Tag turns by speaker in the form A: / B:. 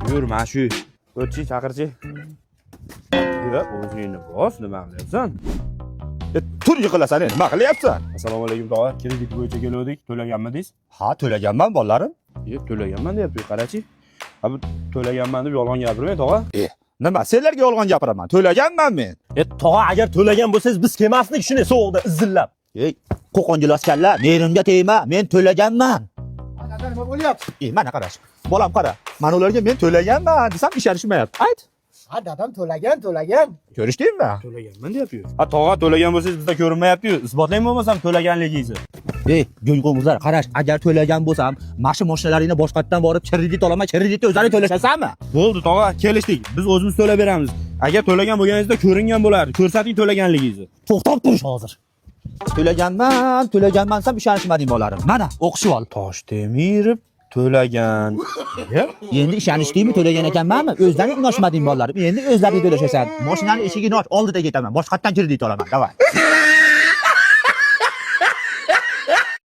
A: Yur, mana shu. O'tchi, chaqirchi. Yo'q, o'zingni bos, nima qilyapsan?
B: E, tur, yiqilasan, nima qilyapsan?
A: Assalomu alaykum, tog'a. Kredit bo'yicha keluvdik. To'laganmidingiz?
B: Ha, to'laganman, bolalarim.
A: Yo'q, to'laganman deyapti, qarachi. Ha, bu to'laganman deb yolg'on gapirmang, tog'a.
B: E, nima, senlarga yolg'on gapiraman? To'laganman men.
C: E tog'a, agar to'lagan bo'lsangiz, biz kelmasdik shuni sovuqda izillab.
B: Ey, qo'qon kalla, nerimga tegma, men to'laganman.
D: Nima bo'lyapti?
B: E, mana qarash. Bolam, qara. Mana ularga men to'laganman desam, ishonishmayapti. Ayt.
D: Ha, dadam to'lagan, to'lagan.
B: Ko'rishdingmi?
A: To'laganman deyapti. Ha, tog'a, to'lagan bo'lsangiz, bizda ko'rinmayapti-yu. Isbotlang bo'lmasam to'laganligingizni.
B: Ey, go'ng'o'muzlar, qarash, agar to'lagan bo'lsam, mana shu mashinalaringni boshqatdan borib kredit olaman, kreditni o'zlaring to'lashasanmi?
A: Bo'ldi, tog'a, kelishdik. Biz o'zimiz to'lab beramiz. Agar to'lagan bo'lganingizda ko'ringan bo'lardi. Ko'rsating to'laganligingizni.
B: To'xtab turish hozir. To'laganman, to'laganman desam, ishonishmading, bolalarim. Mana, o'qishib ol.
A: Toshtemirov to'lagan.
B: Endi ishonishdingmi, to'lagan ekanmanmi? O'zlaring inonishmading, bolalarim. Endi o'zlaring to'lashasan. Mashinani eshigini och, oldida ketaman. Boshqatdan kredit olaman. Давай.